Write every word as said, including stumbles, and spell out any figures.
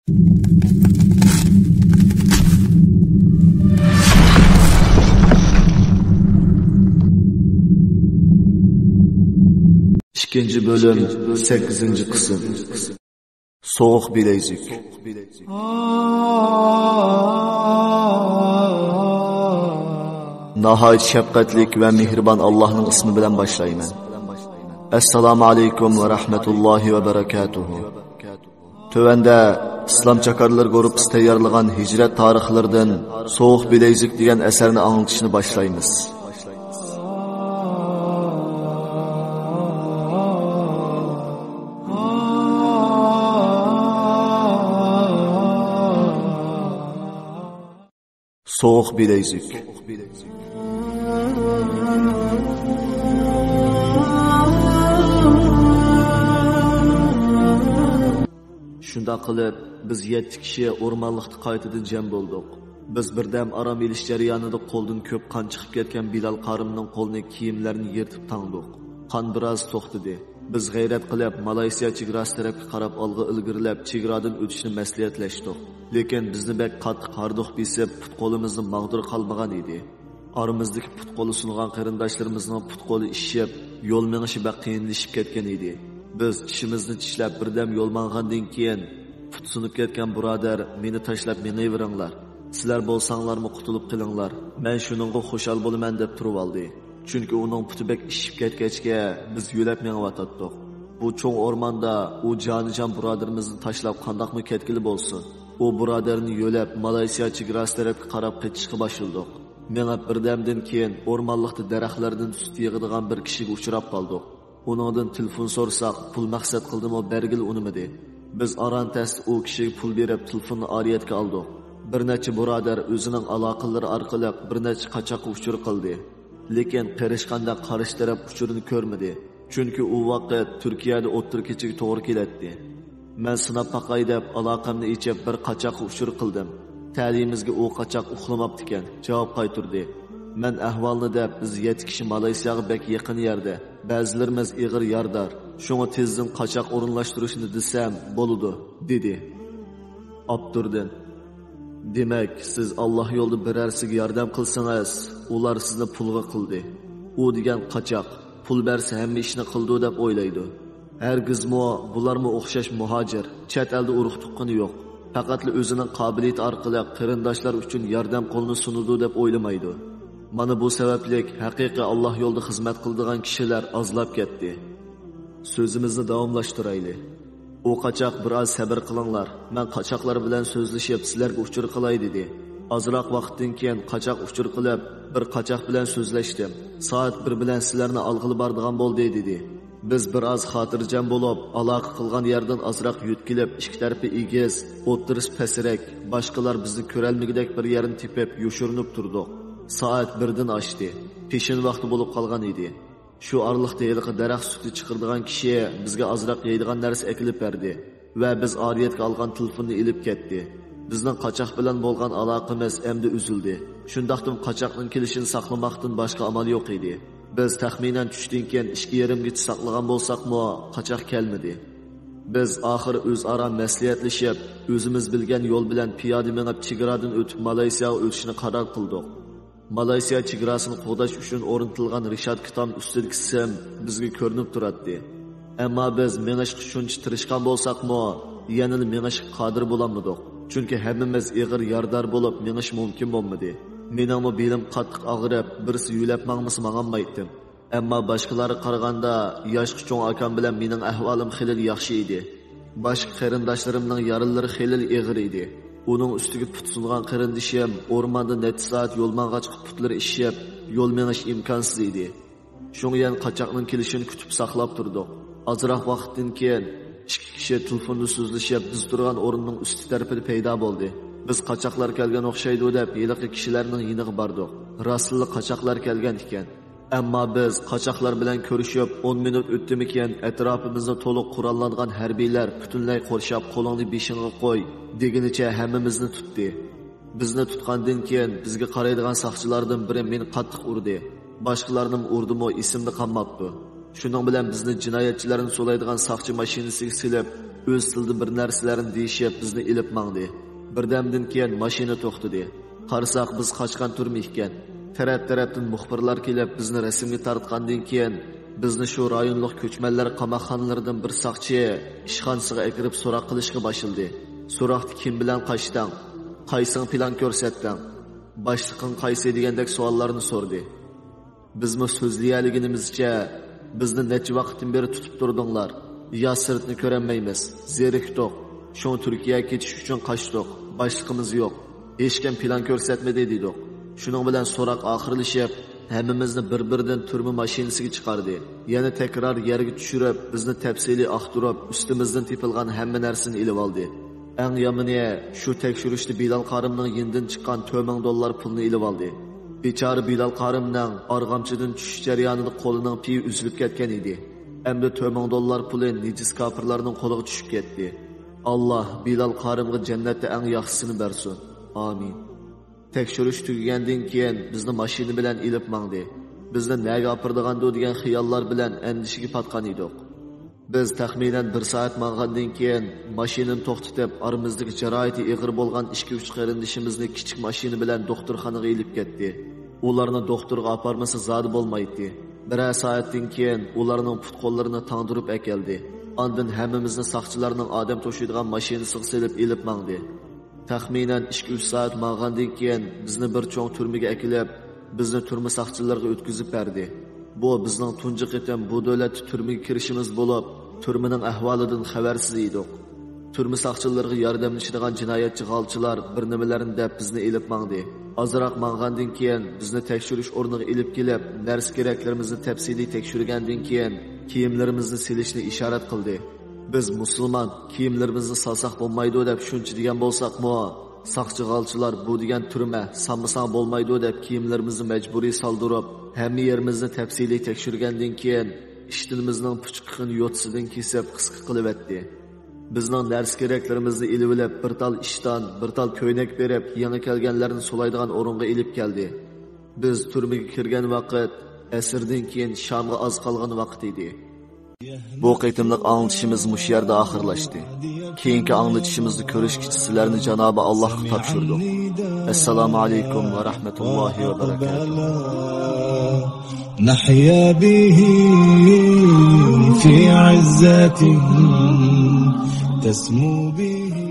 ئىككىنچى بۆلۈم، سەككىزىنچى قىسىم. سوغۇق بىلەيزۈك. ناھايىتى شەپقەتلىك ۋە مېھرىبان ئاللاھنىڭ ئىسمى بىلەن باشلايمەن. ئەسسالامۇ ئەلەيكۇم ۋە رەھمەتۇللاھى ۋە بەرەكاتۇھۇ. تۆۋەندە ئىسلام چاكارلىرى گۇرۇپپىسى تەييارلىغان ھىجرەت تارىخلىرىدىن سوغۇق بىلەيزۈك دېگەن ئەسەرنى ئاڭلىتىشنى باشلايمىز. سوغۇق بىلەيزۈك. شۇنداق قىلىپ، بىز يەتتە كىشى ئورمانلىقتا قايتىدىن جەم بولدۇق. بىز بىردەم ئارام ئېلىش جەريانىدا قولدىن كۆپ قان چىقىپ كەتكەن بىلال قارىمنىڭ قولىنى، كىيىملىرىنى يىرتىپ تاڭدۇق. قان بىراز توختىدى. بىز غەيرەت قىلىپ، مالايسىيا چېگراسى تەرەپكە قاراپ ئالغا ئىلگىرىلەپ، چېگرادىن ئۆتۈشنى مەسلىھەتلەشتۇق. لېكىن بىزنى بەك قاتتىق ھاردۇق بېسىپ، پۇت-قولىمىزنى ماغدۇر قالمىغان ئىدى. ئارىمىزدىكى پۇت-قولى سۇنغان قېرىنداشلىرىمىزنىڭ پۇت-قولى ئىششىپ، يول مېڭىشى بەك قىيىنلىشىپ كەتكەن ئىدى. بىز چىشىمىزنى چىشلەپ، بىردەم يول ماڭغاندىن كېيىن، پۇت سۇنۇپ كەتكەن بۇرادەر، مېنى تاشلاپ مېڭىۋېرىڭلار. سىلەر بولساڭلارمۇ قۇتۇلۇپ قېلىڭلار. مەن شۇنىڭغا خۇشال بولىمەن، دەپ تۇرۇۋالدى. چۈنكى ئۇنىڭ پۇتى بەك ئىششىپ كەتكەچكە، بىز يۆلەپ مېڭىۋاتاتتۇق. بۇ چوڭ ئورماندا ئۇ جانىجان بۇرادىرىمىزنى تاشلاپ قانداقمۇ كەتكىلى بولسۇن؟ ئۇ بۇرادەرنى يۆلەپ، مالايسىيا چېگراسى تەرەپكە قاراپ قېچىشقا باشلىدۇق. مېڭىپ بىردەمدىن كېيىن، ئورمانلىقتا دەرەخلەردىن سۈت يىغىدىغان بىر كىشىگە ئۇچراپ قالدۇق. ئۇنىڭدىن تېلېفون سورىساق، پۇل مەقسەت قىلدىمۇ، بەرگىلى ئۇنىمىدى. بىز ئاران تەستە ئۇ كىشىگە پۇل بېرىپ، تېلېفوننى ئارىيەتكە ئالدۇق. بىر نەچچە بۇرادەر ئۆزىنىڭ ئالاقىلىرى ئارقىلىق بىر نەچچە قاچاققا ئۇچۇر قىلدى. لېكىن قېرىشقاندەك قارشى تەرەپ ئۇچۇرىنى كۆرمىدى. چۈنكى ئۇ ۋاقىت تۈركىيەدە ئوتتۇرا كېچىگە توغرا كېلەتتى. مەن سىناپ باقاي دەپ ئالاقەمنى ئېچىپ بىر قاچاققا ئۇچۇر قىلدىم. تەلىيىمىزگە ئۇ قاچاق ئۇخلىماپتىكەن، جاۋاب قايتۇردى. مەن ئەھۋالنى دەپ، بىز يەتتە كىشى مالايسىياغا بەك يېقىن يەردە، بەزىلىرىمىز ئېغىر يارىدار، شۇڭا تېزدىن قاچاق ئورۇنلاشتۇرۇشنى دېسەم بولىدۇ، دېدى. ئابدۇردىن. دېمەك، سىز ئاللاھ يولىدا بىرەرسىگە ياردەم قىلسىڭىز، ئۇلار سىزنى پۇلغا قىلدى. ئۇ دېگەن قاچاق، پۇل بەرسە ھەممە ئىشنى قىلىدۇ دەپ ئويلايدۇ. ھەرگىزمۇ بۇلارمۇ ئوخشاش مۇھاجىر، چەت ئەلدە ئۇرۇق تۇغقىنى يوق. پەقەتلا ئۆزىنىڭ قابىلىيىتى ئارقىلىق قېرىنداشلار ئۈچۈن ياردەم قولىنى سۇنىدۇ دەپ ئويلىمايدۇ. مانا بۇ سەۋەبلىك ھەقىقىي ئاللاھ يولىدا خىزمەت قىلىدىغان كىشىلەر ئازلاپ كەتتى. سۆزىمىزنى داۋاملاشتۇرايلى. ئۇ قاچاق، بىر ئاز سەبىر قىلىڭلار، مەن قاچاقلار بىلەن سۆزلىشىپ، سىلەرگە ئۇچۇر قىلاي، دېدى. ئازراق ۋاقىتتىن كېيىن قاچاق ئۇچۇر قىلىپ، بىر قاچاق بىلەن سۆزلەشتىم. سائەت بىر بىلەن سىلەرنى ئالغىلى بارىدىغان بولدى، دېدى. بىز بىر ئاز خاتىرجەم بولۇپ، ئالاقە قىلغان يەردىن ئازراق يۆتكىلىپ، ئىككى تەرىپى ئېگىز، ئوتتۇرىسى پەسرەك، باشقىلار بىزنى كۆرەلمىگۈدەك بىر يەرنى تېپىپ يوشۇرۇنۇپ تۇردۇق. سائەت بىردىن ئاشتى. پېشىن ۋاقتى بولۇپ قالغان ئىدى. شۇ ئارىلىقتا ھېلىقى دەرەخ سۈتى چىقىرىدىغان كىشى بىزگە ئازراق يەيدىغان نەرسە ئەكېلىپ بەردى ۋە بىز ئارىيەتكە ئالغان تېلېفوننى ئېلىپ كەتتى. بىزنىڭ قاچاق بىلەن بولغان ئالاقىمىز ئەمدى ئۈزۈلدى. شۇنداقتىمۇ قاچاقنىڭ كېلىشىنى ساقلىماقتىن باشقا ئامال يوق ئىدى. بىز تەخمىنەن چۈشتىن كېيىن ئىككى يېرىمگىچە ساقلىغان بولساقمۇ، قاچاق كەلمىدى. بىز ئاخىرى ئۆزئارا مەسلىھەتلىشىپ، ئۆزىمىز بىلگەن يول بىلەن پىيادە مېڭىپ، چېگرادىن ئۆتۈپ، مالايسىياغا ئۆتۈشنى قارار قىلدۇق. مالايسىيا چېگراسىنى قوغداش ئۈچۈن ئورنىتىلغان رېشاتكا تام ئۈستىدىكى سىم بىزگە كۆرۈنۈپ تۇراتتى. ئەمما بىز مېڭىشقا شۇنچە تىرىشقان بولساقمۇ، يەنىلا مېڭىشقا قادىر بولالمىدۇق. چۈنكى ھەممىمىز ئېغىر يارىدار بولۇپ، مېڭىش مۇمكىن بولمىدى. مېنىڭمۇ بېلىم قاتتىق ئاغرىپ، بىرسى يۆلەپ ماڭمىسا ماڭالمايتتىم. ئەمما باشقىلارغا قارىغاندا ياشقا چوڭ ئاكام بىلەن مېنىڭ ئەھۋالىم خېلىلا ياخشى ئىدى. باشقا قېرىنداشلىرىمنىڭ يارىلىرى خېلىلا ئېغىر ئىدى. ئۇنىڭ ئۈستىگە پۇتى سۇنغان قېرىندىشىم ئورماندا نەچچە سائەت يول ماڭغاچقا پۇتلىرى ئىششىپ، يول مېڭىش ئىمكانسىز ئىدى. شۇڭا يەنە قاچاقنىڭ كېلىشىنى كۈتۈپ ساقلاپ تۇردۇق. ئازراق ۋاقىتتىن كېيىن ئىككى كىشى تېلېفوندا سۆزلىشىپ، بىز تۇرغان ئورۇننىڭ ئۈستى تەرىپىدە پەيدا بولدى. بىز قاچاقلار كەلگەن ئوخشايدۇ دەپ، ھېلىقى كىشىلەرنىڭ يېنىغا باردۇق. راستلا قاچاقلار كەلگەن ئىكەن. ئەمما بىز قاچاقلار بىلەن كۆرۈشۈپ، ئون مىنۇت ئۆتتىمىكىن، ئەتراپىمىزنى تولۇق قوراللانغان ھەربىيلەر پۈتۈنلەي قورشاپ، «قولۇڭنى بېشىڭغا قوي» دېگىنىچە ھەممىمىزنى تۇتتى. بىزنى تۇتقاندىن كېيىن، بىزگە قارايدىغان ساقچىلاردىن بىرى مېنى قاتتىق ئۇردى. باشقىلارنىمۇ ئۇردىمۇ، ئېسىمدە قالماپتۇ. شۇنىڭ بىلەن بىزنى جىنايەتچىلەرنى سولايدىغان ساقچى ماشىنىسىغا سېلىپ، ئۆز تىلىدا بىر نەرسىلەرنى دېيىشىپ، بىزنى ئېلىپ ماڭدى. بىردەمدىن كېيىن ماشىنا توختىدى. قارىساق، بىز قاچقان تۈرمە ئىكەن. تەرەپ-تەرەپتىن مۇخبىرلار كېلىپ، بىزنى رەسىمگە تارتقاندىن كېيىن، بىزنى شۇ رايونلۇق كۆچمەنلەر قاماقخانىلىرىدىن بىر ساقچى ئىشخانىسىغا ئەكىرىپ سوراق قىلىشقا باشلىدى. سوراقتا «كىم بىلەن قاچتىڭ؟ قايسىڭ پىلان كۆرسەتتىڭ؟ باشلىقىڭ قايسى؟» دېگەندەك سوئاللارنى سورىدى. بىزمۇ سۆزلىيەلىگىنىمىزچە، «بىزنى نەچچە ۋاقىتتىن بېرى تۇتۇپ تۇردۇڭلار. يا سىرتنى كۆرەلمەيمىز. زېرىكتۇق. شۇڭا تۈركىيەگە كېتىش ئۈچۈن قاچتۇق. باشلىقىمىز يوق. ھېچكىم پىلان كۆرسەتمىدى» دېدۇق. شۇنىڭ بىلەن سوراق ئاخىرلىشىپ، ھەممىمىزنى بىر-بىردىن تۈرمە ماشىنىسىغا چىقاردى. يەنە تەكرار يەرگە چۈشۈرۈپ، بىزنى تەپسىلىي ئاختۇرۇپ، ئۈستىمىزدىن تېپىلغان ھەممە نەرسىنى ئېلىۋالدى. ئەڭ يامىنى، شۇ تەكشۈرۈشتە بىلال قارىمنىڭ يېنىدىن چىققان تۆت مىڭ دوللار پۇلنى ئېلىۋالدى. بىچارە بىلال قارىمنىڭ ئارغامچىدىن چۈشۈش جەريانىدا قولىنىڭ پېيى ئۈزۈلۈپ كەتكەن ئىدى. ئەمدى تۆت مىڭ دوللار پۇلى نىجىس كاپىرلارنىڭ قولىغا چۈشۈپ كەتتى. ئاللا بىلال قارىمغا جەننەتتە ئەڭ ياخشىسىنى بەرسۇن. ئامىن. تەكشۈرۈش تۈگىگەندىن كېيىن بىزنى ماشىنا بىلەن ئېلىپ ماڭدى. بىزنى نەگە ئاپىرىدىغاندۇ دېگەن خىياللار بىلەن ئەندىشىگە پاتقان ئىدۇق. بىز تەخمىنەن بىر سائەت ماڭغاندىن كېيىن، ماشىنىنى توختىتىپ، ئارىمىزدىكى جاراھىتى ئېغىر بولغان ئىككى-ئۈچ قېرىندىشىمىزنى كىچىك ماشىنا بىلەن دوختۇرخانىغا ئېلىپ كەتتى. ئۇلارنى دوختۇرغا ئاپارمىسا زادى بولمايتتى. بىرەر سائەتتىن كېيىن ئۇلارنىڭ پۇت-قوللىرىنى تاڭدۇرۇپ ئەكەلدى. ئاندىن ھەممىمىزنى ساقچىلارنىڭ ئادەم توشۇيدىغان ماشىنىسىغا سېلىپ ئېلىپ ماڭدى. تەخمىنەن ئىككى-ئۈچ سائەت ماڭغاندىن كېيىن، بىزنى بىر چوڭ تۈرمىگە ئەكېلىپ، بىزنى تۈرمە ساقچىلىرىغا ئۆتكۈزۈپ بەردى. بۇ بىزنىڭ تۇنجى قېتىم بۇ دۆلەتتە تۈرمىگە كىرىشىمىز بولۇپ، تۈرمىنىڭ ئەھۋالىدىن خەۋەرسىز ئىدۇق. تۈرمە ساقچىلىرىغا ياردەملىشىدىغان جىنايەتچى غالچىلار بىر نېمىلەرنى دەپ بىزنى ئېلىپ ماڭدى. ئازراق ماڭغاندىن كېيىن، بىزنى تەكشۈرۈش ئورنىغا ئېلىپ كېلىپ، نەرسە-كېرەكلىرىمىزنى تەپسىلىي تەكشۈرگەندىن كېيىن، كىيىملىرىمىزنى سېلىشنى ئىشارەت قىلدى. بىز مۇسۇلمان، كىيىملىرىمىزنى سالساق بولمايدۇ دەپ شۇنچە دېگەن بولساقمۇ، ساقچى غالچىلار بۇ دېگەن تۈرمە، سالمىساڭ بولمايدۇ دەپ كىيىملىرىمىزنى مەجبۇرىي سالدۇرۇپ، ھەممە يېرىمىزنى تەپسىلىي تەكشۈرگەندىن كېيىن، ئىشتىنىمىزنىڭ پۇچىقىنى يوتىسىدىن كېسىپ قىسقا قىلىۋەتتى. بىزنىڭ نەرسە-كېرەكلىرىمىزنى ئېلىۋېلىپ، بىر تال ئىشتان، بىر تال كۆينەك بېرىپ، يېڭى كەلگەنلەرنى سولايدىغان ئورۇنغا ئېلىپ كەلدى. بىز تۈرمىگە كىرگەن ۋاقىت ئەسىردىن كېيىن شامغا ئاز قالغان ۋاقىت ئىدى. بۇ قېتىملىق ئاڭلىتىشىمىز مۇشۇ يەردە ئاخىرلاشتى. كېيىنكى ئاڭلىتىشىمىزدا كۆرۈشكىچە سىلەرنى جانابى ئاللاھقا تاپشۇردۇق. ئەسسالامۇ ئەلەيكۇم ۋە رەھمەتۇللاھى ۋە بەرەكاتۇھۇ. نحيا به في عزة تسمو به